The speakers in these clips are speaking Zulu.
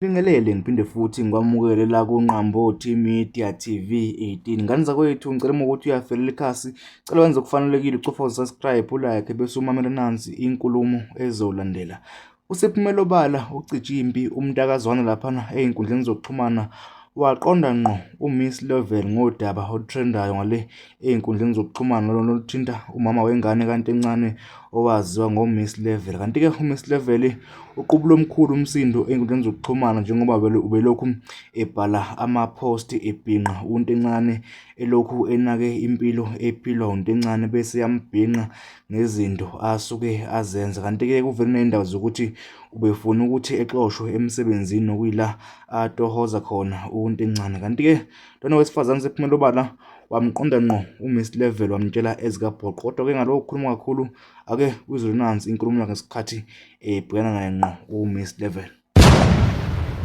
Ngibingelele ngiphinde futhi ngikwamukele la kuNqambothi Media TV 18. Ngane zakwethu ngicela uma ukuthi uyafelela ikhasi, cela wenze okufanelekile ucofa u-subscribe, ulike bese umamela nansi inkulumo ezolandela. Usephumele obala ucija impi umntakazwana laphana ey'nkundleni zokuxhumana waqonda ngqo uMiss Level ngodaba olutrendayo ngale ey'nkundleni zokuxhumana lona oluthinta umama wengane kanti encane owaziwa ngoMiss Level. Kanti-ke uMiss Level uqubula omkhulu umsindo ey'nkundleni zokuxhumana njengoba ubelokhu ebhala ama-post ebhinqa uNtencane elokhu enake impilo ephilwa uNtencane bese yambhinqa ngezinto asuke azenza. Kanti-ke kuvele ney'ndaba zokuthi ubefuna ukuthi exoshwe emsebenzini nokuyila atohoza khona uNtencane. Kanti-ke lona wesifazane sephumela obala wamqonda ngqo uMiss Level wamtshela ezikabhoqo. Kodwa-ke ngalokho kukhuluma kakhulu ake uzwe nansi inkulumo yakhe ngesikhathi ebhekana naye ngqo uMiss Level.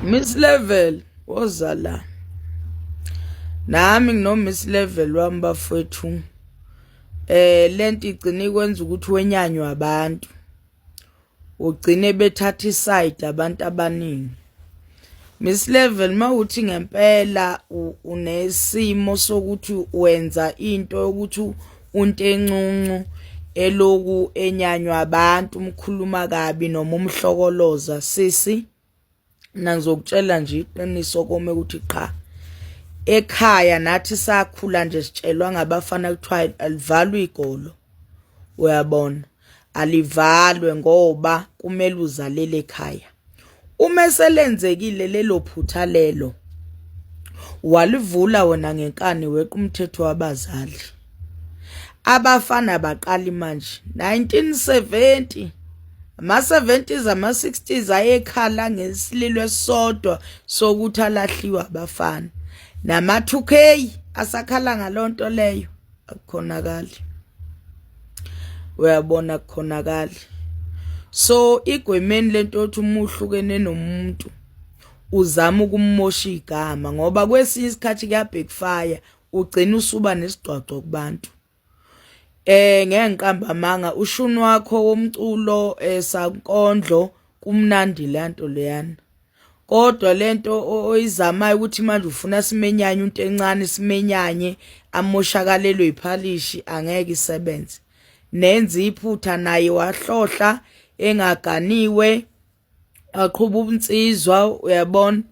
Miss Level woza la. Nami ngino Miss Level wami bafowethu. Eh lento igcina ikwenza ukuthi wenyanywe abantu. Ugcine bethatha iside abantu abaningi. Miss Level mawuthi ngempela unesimo sokuthi wenza into yokuthi untenguncu eloku enyanywa abantu umkhuluma kabi noma umhlokoloza sisi mina ngizokutshela nje iqiniso kome ukuthi qha ekhaya nathi sakhula nje sitshelwa ngabafana kuthiwa alivalwe igolo uyabona alivalwe ngoba kumele uzalele ekhaya uma selenzekile lelo phutha lelo walivula wena ngenkani weqa umthetho wabazali abafana baqali manje 1970 ama-70s ama-60s ayekhala ngesililo esisodwa sokuthi alahliwe abafana nama-2K asakhala ngalonto leyo akukhonakali uyabona akukhonakali so igwemeni lento yothi uma uhlukene nomuntu uzama ukummosha igama ngoba kwesinye isikhathi kuya-backfire ugcina usuba nesigcwagcwa kubantu eh ngeke ngiqamba amanga ushuni wakho womculo esankondlo kumnandi lanto leyana kodwa lento oyizamayo ukuthi manje ufuna simenyanye into encane simenyanye amoshakalelwe iphalishi angeke isebenze nenza iphutha naye wahlohla engaganiwe aqhuba ubunsizwa uyabona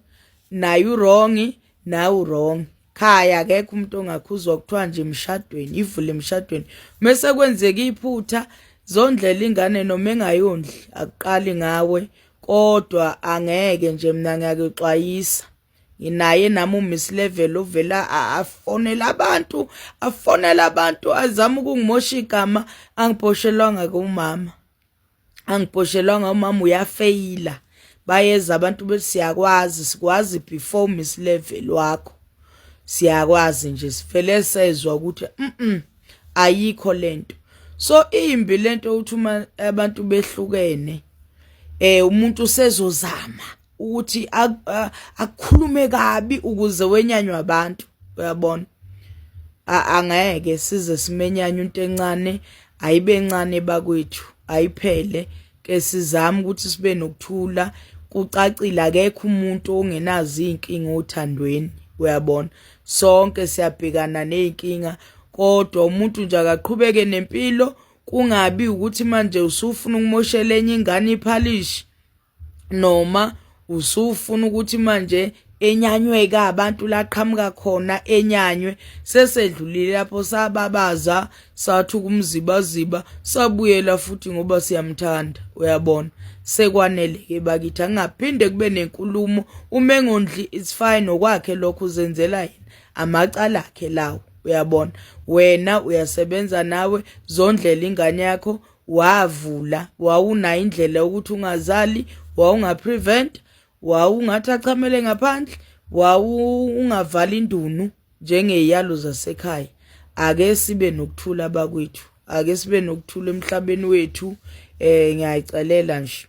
naye uwrong nawe uwrong khaya akekho umuntu ongakhuzwa kuthiwa nje emshadweni ivule emshadweni mese kwenzeka iphutha zondlela ingane noma engayondli akuqali ngawe kodwa angeke nje mina ngiyakuxwayisa nginaye nami uMiss Level ovela afonela abantu afonela abantu azama ukungimosha igama angibhoshelwanga kumama angibhoshelwanga umama uyafeyila bayeza abantu bethi siyakwazi sikwazi before Miss Level wakho siyakwazi nje sivele sezwa ukuthi ayikho lento so imbi lento ukuthi uma abantu behlukene eh umuntu usezozama ukuthi akukhulume kabi ukuze wenyanywe abantu uyabona angeke size simenyanye into encane ayibe encane bakwethu ayiphele ke sizame ukuthi sibe nokuthula kucacile akekho umuntu ongenazo izinkinga othandweni uyabona sonke siyabhekana nezinkinga kodwa umuntu nje akaqhubeke nempilo kungabi ukuthi manje usufuna ukumoshela enye ingane iphalishi noma usufuna ukuthi manje enyanywe ka abantu laqhamuka khona enyanywe sesedlulile lapho sababaza sathi ukumzibaziba sabuyela futhi ngoba siyamthanda uyabona sekwanele ke bakithi angaphinde kube nenkulumo uma engondli it's fine okwakhe lokho uzenzela yena amacala akhe lawo uyabona wena uyasebenza nawe zondlela ingane yakho wavula wawunayo indlela yokuthi ungazali wawungaprevent wawungathi achamele ngaphandle wawungavala indunu njengeyalo zasekhaya ake sibe nokuthula bakwethu ake sibe nokuthula emhlabeni wethu eh ngiyayicelela nje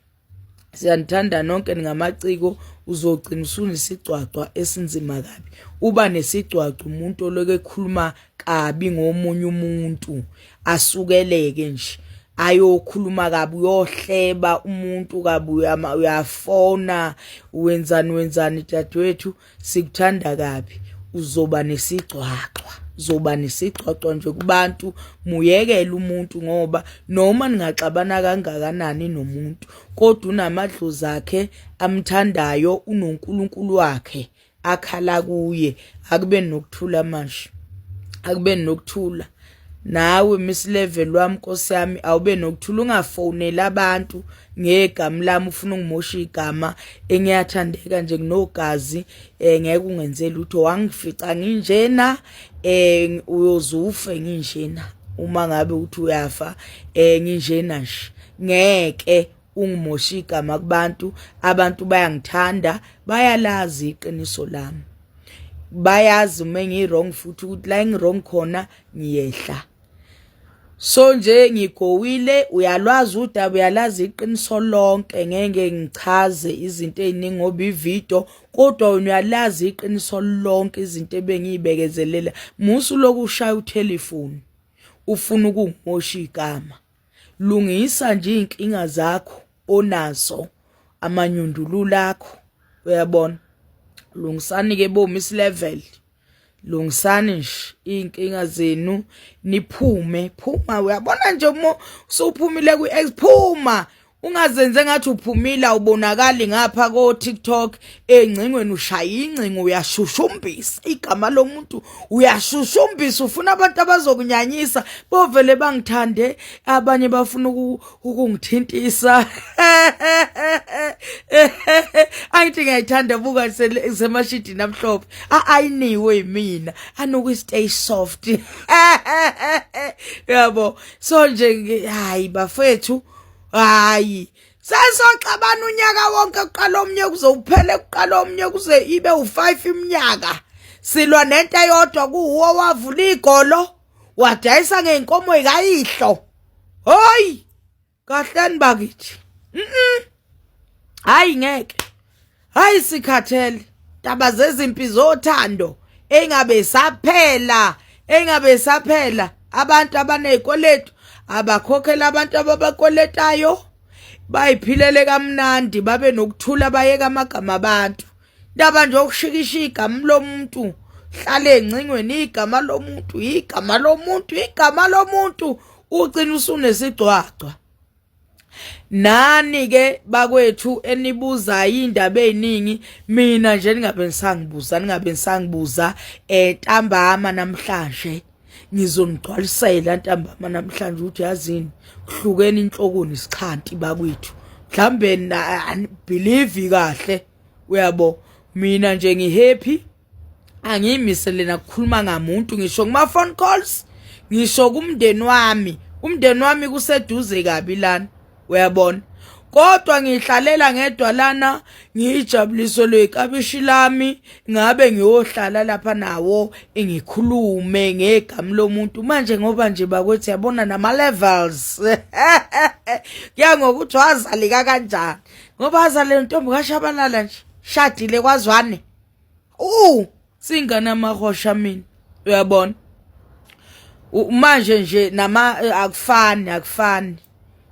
siyanithanda nonke ningamaciko uzogcina usunesigcwagcwa esinzima kabi uba nesigcwagcwa umuntu oloke ekhuluma kabi ngomunye umuntu asukeleke nje ayokhuluma kabi uyohleba umuntu kabi uyafona wenzani wenzani dadewethu sikuthanda kabi uzoba nesigcwagcwa uzoba nesigcwagcwa nje kubantu muyekele umuntu ngoba noma ningaxabana kangakanani nomuntu kodwa unamadlozi akhe amthandayo unoNkulunkulu wakhe akhala kuye akube nokuthula manje akube nokuthula nawe Miss Level wami Nkosi yami awube nokuthula ungafoneli abantu ngegama lami ufuna ungimosha igama engiyathandeka nje nginogazi eh ngeke ungenze lutho wangifica nginjena eh uyozufe nginjena uma ngabe uthi uyafa eh nginjena nje ngeke ungimosha igama kubantu abantu bayangithanda bayalazi iqiniso lami bayazi uma ngi-wrong futhi ukuthi la engi-wrong khona ngiyehla so nje ngigowile uyalwazi udaba uyalazi iqiniso lonke ngeke ngichaze izinto eziningi ngoba ivideo kodwa wena uyalazi iqiniso lonke izinto ebengiyibekezelela musu lokushaya uthelefoni ufuna ukungimosha igama lungisa nje izinkinga zakho onazo amanyundulula akho uyabona lungisani ke bo miss level lungisani nje iy'nkinga zenu niphume phuma uyabona nje uma usuphumile kwi-ex phuma ungazenze ngathi uphumile awubonakali ngapha ko-tiktok engcingweni ushaya ingcingo uyashushumbisa igama lomuntu uyashushumbisa ufuna abantu abazokunyanyisa bovele bangithande abanye bafuna ukungithintisa angithi ngiyayithanda buka semashidini amhlophe ayiniwe yimina anuka stay soft yabo so nje hayi bafethu hayi sesoxabana unyaka wonke kuqala omnye kuze uphele kuqala omnye kuze ibe u5 iminyaka silwa nento eyodwa kuwo wavula igolo wadayisa ngeenkomo ikayihlo hoyi kahleni bakithi mhm hayi ngeke hayi sikhathele taba zezimpi zothando engabe saphela engabe saphela abantu abanezikweletu abakhokhela abantu ababakweletayo bayiphilele kamnandi babe nokuthula bayeke amagama abantu Ndaba nje okushikisha igama lomuntu hlale engcingweni igama lomuntu igama lomuntu igama lomuntu ugcina usunesigcwagcwa nani ke bakwethu enibuzayo indaba eziningi mina nje ningabe nisangibuza ningabe nisangibuza eh ntambama namhlanje ngizonigcwalisela ntambama namhlanje ukuthi yazini kuhlukene inhloko nesixhanti bakwethu mhlambe believe kahle uyabo mina nje ngihappy angiyimisele nakukhuluma ngamuntu ngisho kuma phone calls ngisho kumndeni wami umndeni wami kuseduze kabi lana uyabona kodwa ngihlalela ngedwa lana ngiyijabuliso lwekabishi lami ngabe ngiyohlala lapha nawo ngikhulume ngegama lomuntu manje ngoba nje bakwethu yabona nama levels kuya ngokuthi wazalika kanjani ngoba azale ntombi kashabalala nje shadile kwazwane u singane amahosha mina uyabona manje nje nama eh, akufani akufani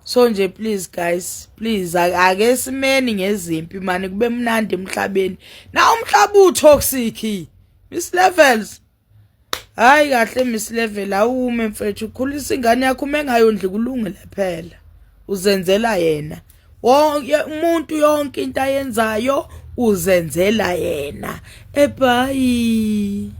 so nje please guys please ake simeni ngezimpi mani kube mnandi emhlabeni na umhlaba utoxic miss levels Hayi kahle Miss Level awume mfethu ukhulisa ingane yakho uma engayondli kulungile phela uzenzela yena wonke umuntu yonke into ayenzayo uzenzela yena ebhayi.